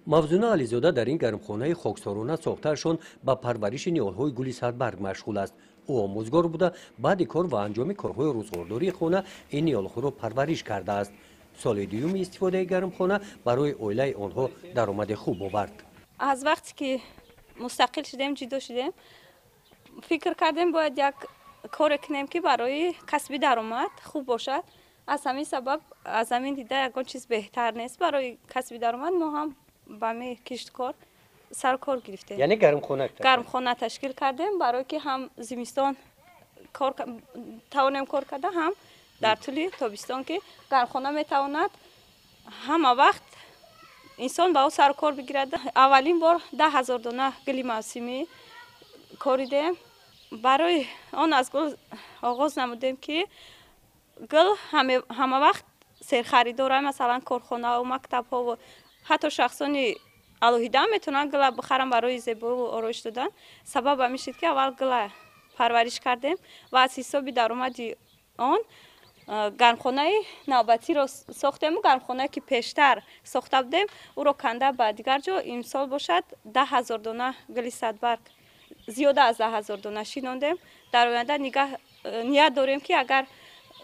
Мавзуна Ализода дар ин гармхонаи хоксорона сохтаашон ба парвариши ниҳолҳои гули садбарг машғул аст. Ӯ омӯзгор буда, баъди кор ва анҷоми корҳои рӯзғордории хона ин ниҳолҳоро парвариш кардааст. Соли дуюми истифодаи гармхона барои оилаи онҳо даромади хуб овард. Аз вақте ки мустақил шудем, ҷудо шудем, фикр кардем, бояд як коре кунем, ки барои касби даромад хуб бошад. Аз ҳамин сабаб, аз ҳамин дида, ягон чиз беҳтар нест барои касби даромад. Мо ҳам ба ҳамин кишткор саркор гирифтем. Яъне гармхона? Гармхона ташкил кардем, барое ки ҳам зимистон тавонем кор карда, ҳам дар тӯли тобистон, ки гармхона метавонад ҳама вақт инсон ба ӯ сару кор бигирад. Аввалин бор 10 000 дона гули мавсимӣ коридем. Барои он аз гул оғоз намудем, ки гул ҳама вақт серхаридора. Масалан, корхонаҳо, мактабҳову ҳатто шахсони алоҳида метавонанд гула бихаранд барои зебову ороиш додан. Сабаб ҳамин шуд, ки аввал гула парвариш кардем ва аз ҳисоби даромади он гармхонаи навбатиро сохтему гармхонае, ки пештар сохта будем, ӯро канда ба дигар ҷо. Имсол бошад, 10 000 дона гули садбарг, зиёда аз 10 000 дона шинондем. Дар оянда ният дорем, ки агар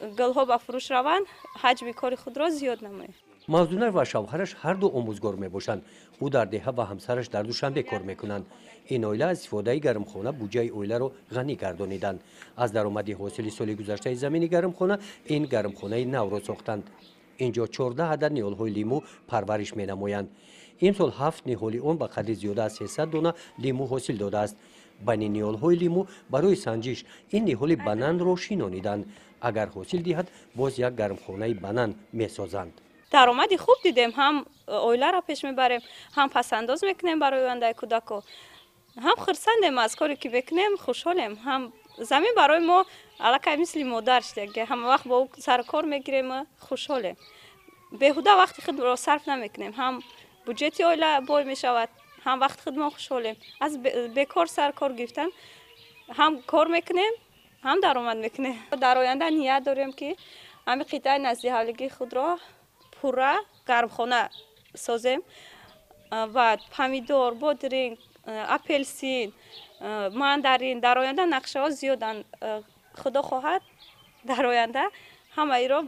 гулҳо ба фурӯш раванд, ҳаҷми кори худро зиёд намоем. Мавзуна ва шавҳараш ҳарду омӯзгор мебошанд. Ӯ дар деҳа ва ҳамсараш дар Душанбе кор мекунанд. Ин оила аз истифодаи гармхона буҷаи оиларо ғанӣ гардониданд. Аз даромади ҳосили соли гузаштаи замини гармхона ин гармхонаи навро сохтанд. Ин ҷо 14 адад ниҳолҳои лимӯ парвариш менамоянд. Имсол ҳафт ниҳоли он ба қадри зиёда аз 300 дона лимӯ ҳосил додааст. Байни ниҳолҳои лимӯ барои санҷиш ин ниҳоли бананро шинониданд. Агар ҳосил диҳад, боз як гармхонаи банан месозанд. Даромади хуб дидем, ҳам оиларо пеш мебарем, ҳам пасандоз мекунем барои ояндаи кӯдако, ҳам хурсандем аз коре, ки мекунем, хушҳолем. Ҳам замин барои мо аллакай мисли модар шуда, ҳама вақт бо ӯ сару кор мегирем, хушҳолем, беҳуда вақти худро сарф намекунем. Ҳам буҷети оила бой мешавад, ҳам вақти худ мо хушҳолем. Аз бекор сар кор гирифтан ҳам кор мекунем, ҳам даромад мекунем. Дар оянда ният дорем, ки ҳамин қитъаи назди ҳавлигии худро пурра гармхона созем ва помидор, бодринг, апелсин, мандарин. Дар оянда нақшаҳо зиёданд. Худо хоҳад, дар оянда ҳамаиро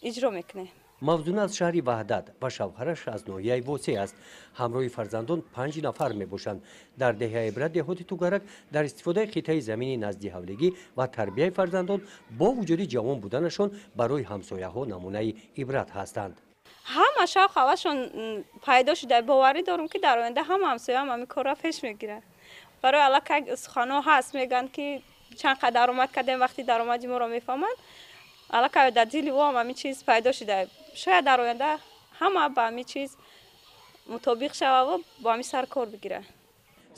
иҷро мекунем. Мавзуна аз шаҳри Ваҳдат ва шавҳараш аз ноҳияи Восеъ аст. Ҳамроҳи фарзандон панҷ нафар мебошанд. Дар деҳаи Ибрат, деҳоти Тугарак, дар истифодаи қитъаи замини назди ҳавлигӣ ва тарбияи фарзандон бо вуҷуди ҷавон буданашон барои ҳамсояҳо намунаи ибрат ҳастанд. Ҳама шавқ ҳавасшон пайдо шуда. Боварӣ дорам, ки дар оянда ҳама ҳамсояам ҳамин корро пеш мегиранд. Барои аллакай суханҳо ҳаст, мегӯянд, ки чанд қадр даромад кардем. Вақти даромади моро мефаҳманд, аллакай дар дили ӯ ҳам ҳамин чиз пайдо шуда. Шояд дар оянда ҳама ба ҳамин чиз мутобиқ шававу бо ҳамин сар кор бигирад.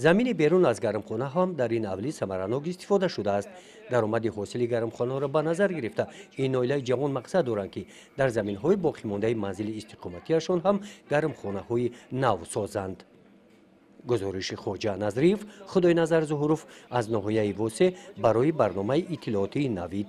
Замини берун аз гармхона ҳам дар ин ҳавлӣ самаранок истифода шудааст. Даромади ҳосили гармхонаро ба назар гирифта, ин оилаи ҷавон мақсад доранд, ки дар заминҳои боқимондаи манзили истиқоматиашон ҳам гармхонаҳои нав созанд. Гузориши Хоҷа Назриев, Худойназар Зуҳуров аз ноҳияи Восеъ барои барномаи иттилоотии «Навид».